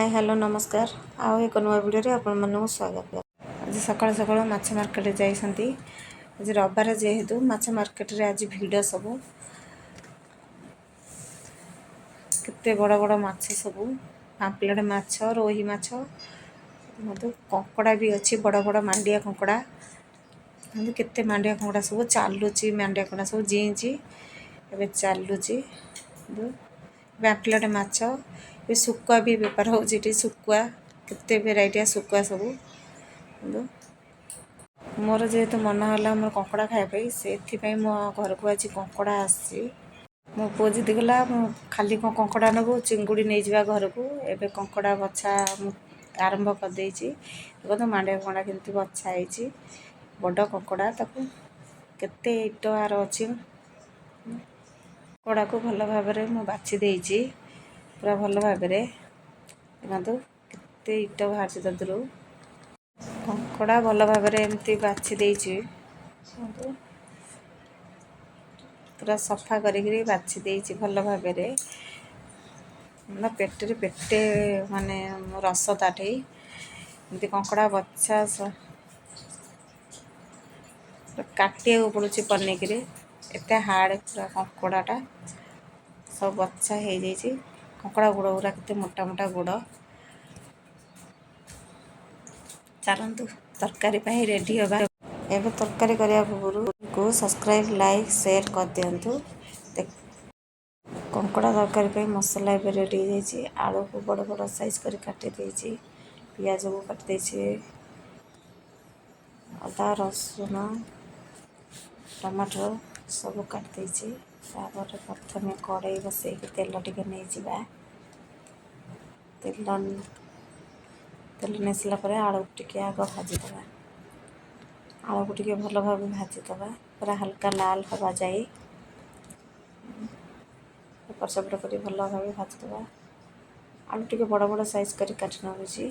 ହାଏ, hello, ନମସ୍କାର। ଆଉ ଏକ ନୂଆ ଭିଡ଼ିଓରେ ଆପଣମାନଙ୍କୁ ସ୍ୱାଗତ। ଆଜି ସକାଳୁ ସକାଳୁ ମାଛ ମାର୍କେଟ ଯାଇଛନ୍ତି। ଆଜି ରବିବାର ଯେହେତୁ ମାଛ ମାର୍କେଟରେ ଆଜି ଭିଡ଼ ସବୁ। କେତେ ବଡ଼ ବଡ଼ ମାଛ ସବୁ, ପାମ୍ପଲେଟ୍ ମାଛ, ରୋହି ମାଛ ମଧ୍ୟ, କଙ୍କଡ଼ା ବି ଅଛି, ବଡ଼ ବଡ଼ ମାଣ୍ଡିଆ କଙ୍କଡ଼ା। କେତେ ମାଣ୍ଡିଆ କଙ୍କଡ଼ା ସବୁ ଚାଲୁଛି। ମାଣ୍ଡିଆ କଙ୍କଡ଼ା ସବୁ ଜିଇଁଛି, ଏବେ ଚାଲୁଛି। ପାମ୍ପଲେଟ୍ ମାଛ ଏ ଶୁଖୁଆ ବି ବେପାର ହେଉଛି ଏଠି। ଶୁଖୁଆ କେତେ ଭେରାଇଟିଆ ଶୁଖୁଆ ସବୁ। ମୋର ଯେହେତୁ ମନ ହେଲା ମୋର କଙ୍କଡ଼ା ଖାଇବା ପାଇଁ, ସେଥିପାଇଁ ମୋ ଘରକୁ ଆଜି କଙ୍କଡ଼ା ଆସିଛି। ମୋ ପୁଅ ଜିଦି କଲା, ମୁଁ ଖାଲି କ'ଣ କଙ୍କଡ଼ା ନେବୁ, ଚିଙ୍ଗୁଡ଼ି ନେଇଯିବା ଘରକୁ। ଏବେ କଙ୍କଡ଼ା ବଛା ମୁଁ ଆରମ୍ଭ କରିଦେଇଛି। ଦେଖନ୍ତୁ, ମାଣ୍ଡିଆ କଙ୍କଡ଼ା କେମିତି ବଛା ହେଇଛି। ବଡ଼ କଙ୍କଡ଼ା, ତାକୁ କେତେ ଇଟ ଆର ଅଛି। କଙ୍କଡ଼ାକୁ ଭଲ ଭାବରେ ମୁଁ ବାଛି ଦେଇଛି, ପୁରା ଭଲ ଭାବରେ। ଦେଖନ୍ତୁ, କେତେ ଇଟ ବାହାରିଛି ତା ଦେହରୁ। କଙ୍କଡ଼ା ଭଲ ଭାବରେ ଏମିତି ବାଛି ଦେଇଛି। ଦେଖନ୍ତୁ, ପୁରା ସଫା କରିକିରି ବାଛି ଦେଇଛି ଭଲ ଭାବରେ। ନା ପେଟରେ ପେଟେ ମାନେ ରସ ତାଠେଇ। ଏମିତି କଙ୍କଡ଼ା ବଛା କାଟିବାକୁ ପଡ଼ୁଛି ପନିକିରେ, ଏତେ ହାର୍ଡ଼ ପୁରା କଙ୍କଡ଼ାଟା। ସବୁ ବଛା ହେଇଯାଇଛି। କଙ୍କଡ଼ା ଗୋଡ଼ ଗୁଡ଼ା କେତେ ମୋଟା ମୋଟା ଗୋଡ଼। ଚାଲନ୍ତୁ, ତରକାରୀ ପାଇଁ ରେଡ଼ି ହେବା। ଏବେ ତରକାରୀ କରିବା ପୂର୍ବରୁ ସବସ୍କ୍ରାଇବ୍, ଲାଇକ୍, ସେୟାର କରିଦିଅନ୍ତୁ। କଙ୍କଡ଼ା ତରକାରୀ ପାଇଁ ମସଲା ଏବେ ରେଡ଼ି ହେଇଯାଇଛି। ଆଳୁକୁ ବଡ଼ ବଡ଼ ସାଇଜ୍ କରି କାଟି ଦେଇଛି, ପିଆଜକୁ କାଟି ଦେଇଛି, ଅଦା, ରସୁଣ, ଟମାଟର ସବୁ କାଟି ଦେଇଛି। ତାପରେ ପ୍ରଥମେ କଡ଼େଇ ବସେଇକି ତେଲ ଟିକେ ନେଇଯିବା। ତେଲ ନେଇସାରିଲା ପରେ ଆଳୁକୁ ଟିକେ ଆଗ ଭାଜିଦେବା। ଆଳୁକୁ ଟିକେ ଭଲ ଭାବେ ଭାଜିଦେବା, ପୁରା ହାଲକା ଲାଲ ହେବା ଯାଇ। ଏପଟ ସେପଟ କରି ଭଲ ଭାବେ ଭାଜିଦେବା। ଆଳୁ ଟିକେ ବଡ଼ ବଡ଼ ସାଇଜ୍ କରି କାଟି ନେଉଛି।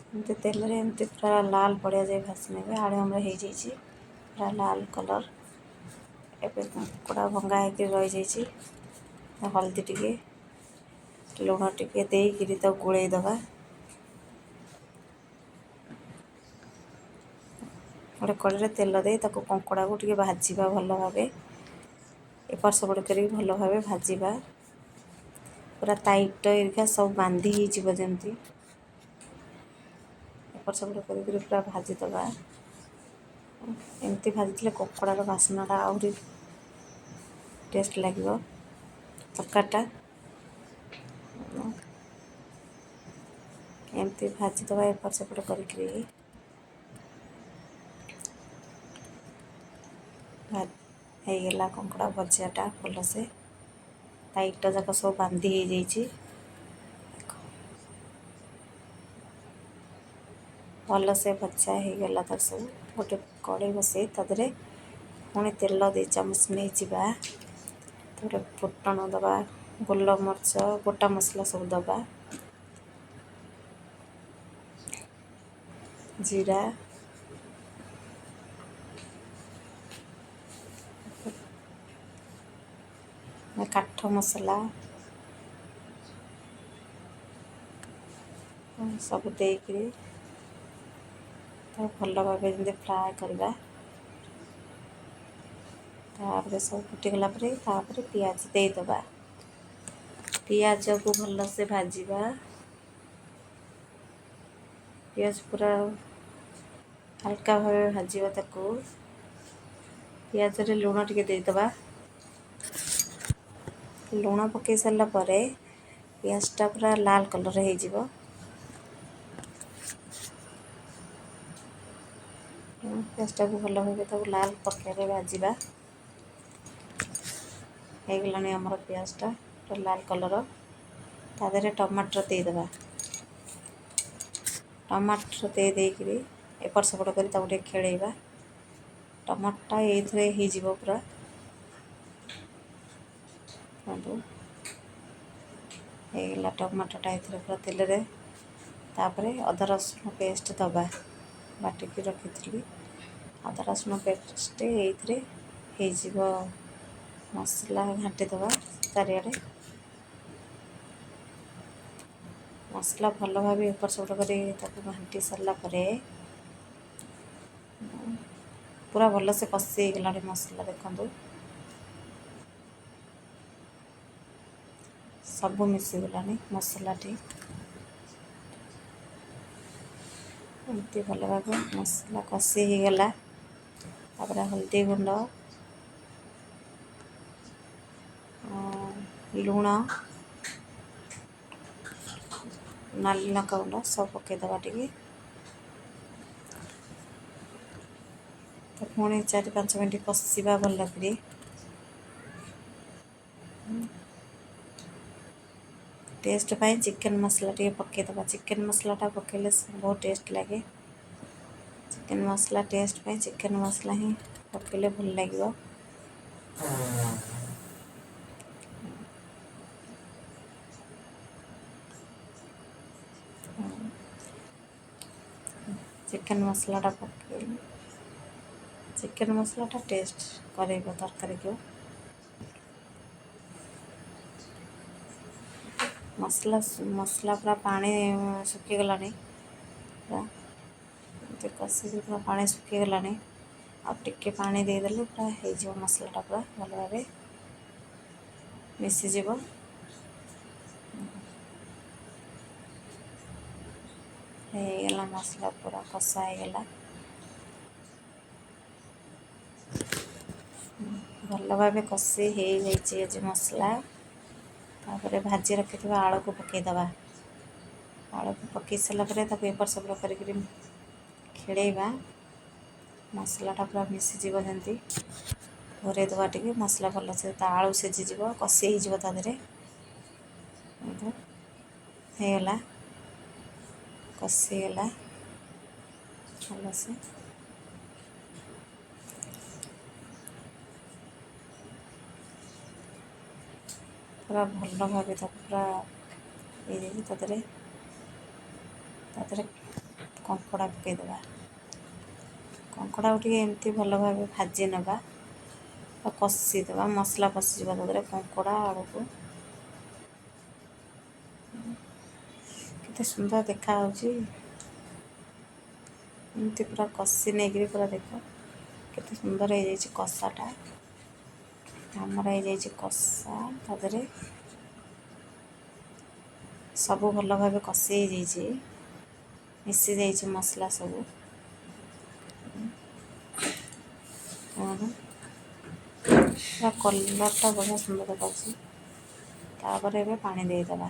ଏମିତି ତେଲରେ ଏମିତି ପୁରା ଲାଲ ପଡ଼ିଆ ଯାଇ ଭାଜି ନେବେ। ଆଳୁ ଆମର ହେଇଯାଇଛି ପୁରା ଲାଲ କଲର୍। ଏବେ କଙ୍କଡ଼ା ଭଙ୍ଗା ହେଇକି ରହିଯାଇଛି। ହଳଦୀ ଟିକେ, ଲୁଣ ଟିକେ ଦେଇକିରି ତାକୁ ଗୋଳେଇ ଦେବା। ଗୋଟେ କଡ଼େଇରେ ତେଲ ଦେଇ ତାକୁ କଙ୍କଡ଼ାକୁ ଟିକେ ଭାଜିବା ଭଲ ଭାବେ। ଏପଟ ସେପଟ କରିକି ଭଲ ଭାବେ ଭାଜିବା, ପୁରା ତା ଇଟ ଏରିକା ସବୁ ବାନ୍ଧି ହେଇଯିବ ଯେମିତି। ଏପଟ ସେପଟ କରିକିରି ପୁରା ଭାଜିଦେବା। ଏମିତି ଭାଜିଥିଲେ କଙ୍କଡ଼ାର ବାସ୍ନାଟା ଆହୁରି ଟେଷ୍ଟ ଲାଗିବ ତରକାରୀଟା। ଏମିତି ଭାଜିଦେବା ଏପଟ ସେପଟ କରିକିରି। ହେଇଗଲା କଙ୍କଡ଼ା ଭଜାଟା ଭଲସେ। ତା ଇଟ ଯାକ ସବୁ ବାନ୍ଧି ହେଇଯାଇଛି। ଭଲସେ ଭଜା ହେଇଗଲା ତାର ସବୁ। ଗୋଟେ କଡ଼େଇ ବସେଇ ତା ଦେହରେ ପୁଣି ତେଲ 2 ଚାମଚ ନେଇଯିବା। ତାପରେ ଫୁଟଣ ଦେବା, ଗୋଲମରିଚ, ଗୋଟା ମସଲା ସବୁ ଦେବା, ଜିରା, କାଠ ମସଲା ସବୁ ଦେଇକିରି ତାକୁ ଭଲ ଭାବେ ଯେମିତି ଫ୍ରାଏ କରିବା। ତାପରେ ସବୁ ଫୁଟିଗଲା ପରେ ତାପରେ ପିଆଜ ଦେଇଦେବା। ପିଆଜକୁ ଭଲସେ ଭାଜିବା। ପିଆଜ ପୁରା ହାଲକା ଭାବେ ଭାଜିବା ତାକୁ। ପିଆଜରେ ଲୁଣ ଟିକେ ଦେଇଦେବା। ଲୁଣ ପକାଇ ସାରିଲା ପରେ ପିଆଜଟା ପୁରା ଲାଲ କଲର୍ ହେଇଯିବ। ପିଆଜଟାକୁ ଭଲ ଭାବେ ତାକୁ ଲାଲ ପକାଇବା, ଭାଜିବା। ହେଇଗଲାଣି ଆମର ପିଆଜଟା ପୁରା ଲାଲ କଲର୍। ତା ଦେହରେ ଟମାଟର ଦେଇଦେବା। ଟମାଟର ଦେଇ ଦେଇକିରି ଏପଟ ସେପଟ କରି ତାକୁ ଟିକେ ଖେଳେଇବା। ଟମାଟୋଟା ଏଇଥିରେ ହେଇଯିବ ପୁରା। ଦେଖନ୍ତୁ, ହେଇଗଲା ଟମାଟୋଟା ଏଥିରେ ପୁରା ତେଲରେ। ତାପରେ ଅଦା ରସୁଣ ପେଷ୍ଟ ଦେବା। ବାଟିକି ରଖିଥିଲି ଅଦା ରସୁଣ ପେଷ୍ଟ, ଏଇଥିରେ ହେଇଯିବ। ମସଲା ଘାଣ୍ଟି ଦେବା ଚାରିଆଡ଼େ। ମସଲା ଭଲ ଭାବେ ଏପଟ ସେପଟ କରି ତାକୁ ଘାଣ୍ଟି ସାରିଲା ପରେ ପୁରା ଭଲସେ କଷି ହେଇଗଲାଣି ମସଲା। ଦେଖନ୍ତୁ, ସବୁ ମିଶିଗଲାଣି ମସଲାଟି। ଏମିତି ଭଲ ଭାବେ ମସଲା କଷି ହେଇଗଲା। ତାପରେ ହଳଦୀ ଗୁଣ୍ଡ, ଲୁଣ, ନାଲି ଲଙ୍କା ଗୁଣ୍ଡ ସବୁ ପକାଇଦେବା ଟିକେ। ତ ପୁଣି 4-5 ମିନିଟ୍ କଷିବା ଭଲ କରି। ଟେଷ୍ଟ ପାଇଁ ଚିକେନ୍ ମସଲା ଟିକେ ପକାଇଦେବା। ଚିକେନ୍ ମସଲାଟା ପକାଇଲେ ବହୁତ ଟେଷ୍ଟ ଲାଗେ। ଚିକେନ୍ ମସଲା ଟେଷ୍ଟ ପାଇଁ ଚିକେନ୍ ମସଲା ହିଁ ପକାଇଲେ ଭଲ ଲାଗିବ। ଚିକେନ୍ ମସଲାଟା ପକାଇଲେ, ଚିକେନ୍ ମସଲାଟା ଟେଷ୍ଟ କରାଇବ ତରକାରୀକୁ। ମସଲା ପୁରା ପାଣି ଶୁଖିଗଲାଣି। ପୁରା ଏମିତି କଷିକି ପୁରା ପାଣି ଶୁଖିଗଲାଣି। ଆଉ ଟିକେ ପାଣି ଦେଇଦେଲେ ପୁରା ହେଇଯିବ। ମସଲାଟା ପୁରା ଭଲ ଭାବେ ମିଶିଯିବ। ହେଇଗଲା, ମସଲା ପୁରା କଷା ହେଇଗଲା। ଭଲ ଭାବେ କଷି ହେଇଯାଇଛି ଆଜି ମସଲା। ତାପରେ ଭାଜି ରଖିଥିବା ଆଳୁକୁ ପକାଇଦେବା। ଆଳୁକୁ ପକାଇ ସାରିଲା ପରେ ତାକୁ ଏପଟ ସେପଟ କରିକିରି ଖେଳେଇବା। ମସଲାଟା ପୁରା ମିଶିଯିବ ଯେମିତି। ଘୋରେଇ ଦେବା ଟିକେ। ମସଲା ଭଲସେ ତା ଆଳୁ ସିଝିଯିବ, କଷି ହେଇଯିବ ତା ଦେହରେ। ହେଇଗଲା, କଷିଗଲା ଭଲସେ। ପୁରା ଭଲ ଭାବେ ତାକୁ ପୁରା ହେଇଯାଇଛି। ତା ଦେହରେ କଙ୍କଡ଼ା ପକାଇଦେବା। କଙ୍କଡ଼ାକୁ ଟିକେ ଏମିତି ଭଲ ଭାବେ ଭାଜି ନେବା ବା କଷିଦେବା। ମସଲା ପଶିଯିବ ତା ଦେହରେ କଙ୍କଡ଼ା ଆଳୁକୁ। କେତେ ସୁନ୍ଦର ଦେଖାହେଉଛି। ଏମିତି ପୁରା କଷି ନେଇକିରି ପୁରା ଦେଖ, କେତେ ସୁନ୍ଦର ହେଇଯାଇଛି କଷାଟା ଆମର। ହେଇଯାଇଛି କଷା। ତା ଦେହରେ ସବୁ ଭଲ ଭାବେ କଷି ହେଇଯାଇଛି, ମିଶି ଯାଇଛି ମସଲା ସବୁ। ପୁରା କଲର୍ଟା ବଢ଼ିଆ ସୁନ୍ଦର ଦେଖାଯାଉଛି। ତାପରେ ଏବେ ପାଣି ଦେଇଦେବା।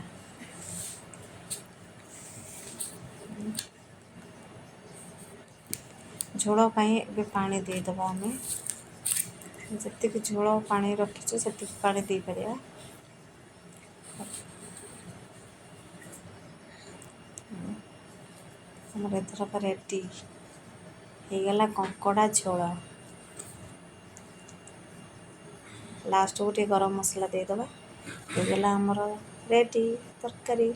ଝୋଳ ପାଇଁ ଏବେ ପାଣି ଦେଇଦେବା। ଆମେ ଯେତିକି ଝୋଳ ପାଣି ରଖିଛୁ, ସେତିକି ପାଣି ଦେଇପାରିବା। ଆମର ଏଥରକ ରେଡ଼ି ହେଇଗଲା କଙ୍କଡ଼ା ଝୋଳ। ଲାଷ୍ଟକୁ ଟିକେ ଗରମ ମସଲା ଦେଇଦେବା। ହେଇଗଲା ଆମର ରେଡ଼ି ତରକାରୀ।